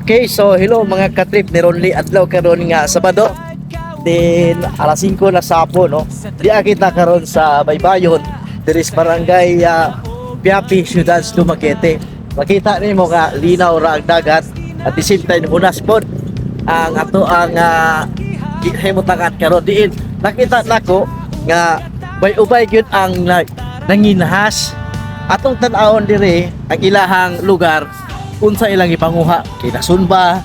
Okay, so hello mga katrip ni Ronly, adlaw karon nga Sabado. Then alas 5 na sapo, no. Di kita karon sa Baybayon, diri sa barangay Piapi, Ciudad Dumaguete. Makita nimo nga linaw ra ang dagat at the same time hunas pod ang ato ang himutangan karon diin. Nakita nako nga bay-ubay gyud ang nanginhas. Atong tan-awon dire ang ilahang lugar, unsa ilang ipanguha, kinasun ba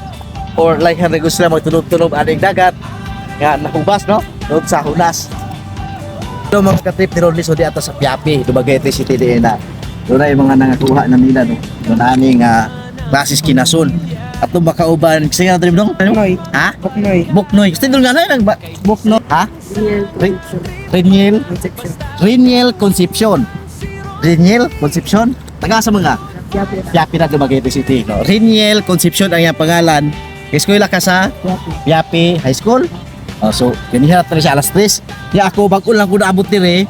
or like ang gusto sila magtunob-tunob aning dagat nga nahubas, no, doon sa hunas. So mga katrip ni Ronly, so di ato sa Piapi, Dumaguete City din na doon na yung mga nangakuha na nila, no, doon ani nga klasis kinasun atong makauban kasi nga dong. Buknoy. Ha? Buknoy. Buknoy, gusto doon nga na nang Buknoy, ha? Real Reniel. Conception. Reniel Concepcion. Reniel Concepcion, taga sa mga Piapi. Piapi na, Dumaguete City. No? Reniel Concepcion ang iyang pangalan. Eskwela ka sa Piapi. Piapi High School. Oh, so, ganiha na siya alas 3. Ya ako, bago lang ko naabot dire.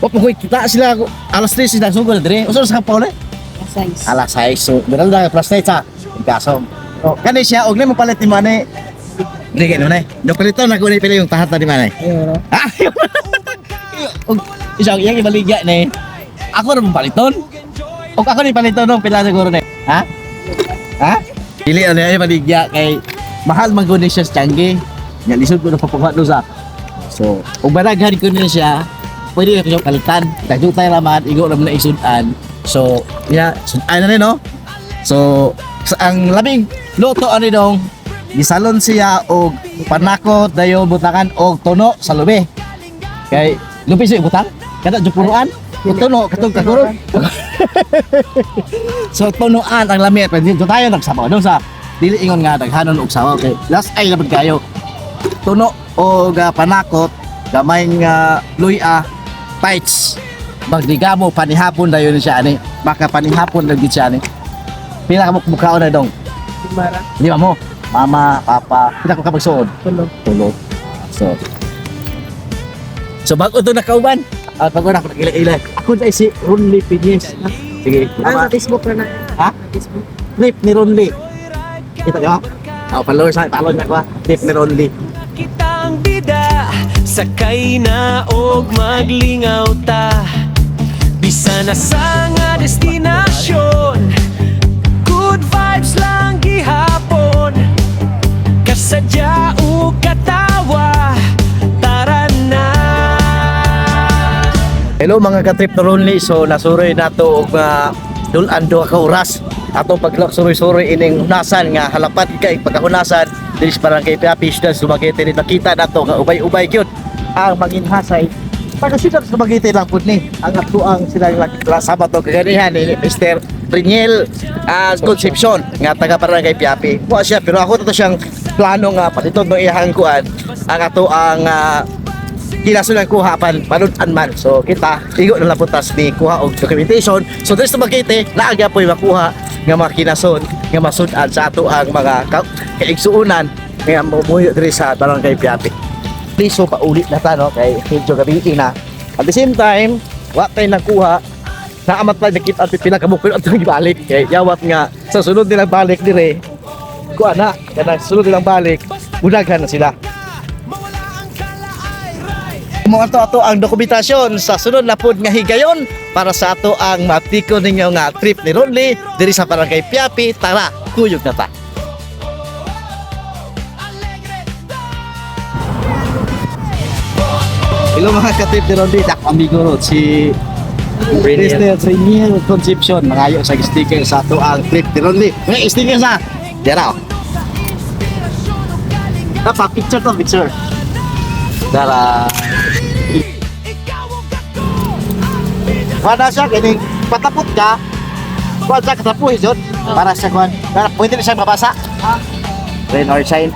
Wa pa ko kita sila ako. Alas 3 sila sugod na dire. Usa sa pa ulit? Size. Alas 6. So, ganun lang plus 9 sa kaso. Oh, kani siya og nimo palit ni Mane. Hindi kay Mane. Do paliton na ko ni pila yung tahat na ni Mane. Ayun, no? Ah, og isa ang iyang ibaligya ni. Ako ra mong paliton. Og ako ni paliton no, pila siguro ni. Ha? Ha? Dili ano ay baligya kay mahal man gud ni siya sa Changi. Nga lisod ko na papakuha do sa. So, ug baraghan ko ni siya, pwede na ko palitan. Tagdutay raman, igo ra man na isudan. So, yeah, sudan na ni, no. So, sa ang labing luto ani dong, gisalon siya og panakot, dayon butakan og tono sa lubi. Kay lubi siya butang kada jud punuan. O tono katong kaguron. So tunuan ang lami pero dito tayo nagsabaw dong sa dili ingon nga daghanon og sabaw kay last ay labad kayo. Tuno og panakot, gamay nga luya, tights. Magdigamo panihapon dayon siya ani. Baka panihapon lagi siya ani. Pila ka mukhaon na dong? Limara. Lima mo. Mama, papa, pila ko ka magsuod? Tulo. Tulo. So bago to nakauban. At bago na ako nagila-ila. Ako na si Ronly Piñez. Sige, Ah, tama. sa Facebook na na. Ha? Sa Facebook. Trip ni Ronly. Kita niyo? Oh, followers sa follow niya ko, ha. Trip ni Ronly. Kitang bida, sakay na og maglingaw ta, bisan asa nga destinasyon. Good vibes lang gihapon. Kasadya ug katawa. Tara na. Hello mga ka-trip ni Ronly. So nasuroy nato og dulan duha ka oras atong paglak suroy-suroy ining hunasan nga halapat kay pagkahunasan diri sa barangay Piapi, Ciudad Dumaguete. Ni nakita nato nga ubay-ubay gyud ang manginhasay taga Ciudad Dumaguete lang pud ni ang atuang silang sama to kaganihan ni Mr. Riniel Concepcion nga taga barangay Piapi. Wa siya pero ako to siyang plano nga paliton ng iyang kuan ang ato ang kinasulan kuha pan panudan man. So kita igo na lang puntas ni kuha og documentation. So diri sa Dumaguete naa po'y makuha nga mga kinason nga masud-an sa ato ang mga kaigsuonan nga momuyo diri sa barangay Piapi. Please, so paulit na ta, no, kay medyo gabi na. At the same time, wa tay nakuha naamat pa nakita at pipila ka bukid at gibalik kay yawat nga sa sunod nilang balik dire kuha na kanang sunod nilang balik budaghan na sila. Mo ato ato ang dokumentasyon sa sunod na pod nga higayon para sa ato ang mapiko ninyo nga trip ni Ronly diri sa barangay Piapi. Tara, kuyog na ta. Hello mga ka-trip ni Ronly, ako amigo ron si Mr. Reniel Concepcion, mangayo sa sticker sa ato ang trip ni Ronly. May sticker sa Dara. Oh. Pa picture to picture. Dara. Wala siya kining patapot ka. Kuan sa katapuhi jud para sa kuan. Para pwede na siya mabasa. Rain or shine.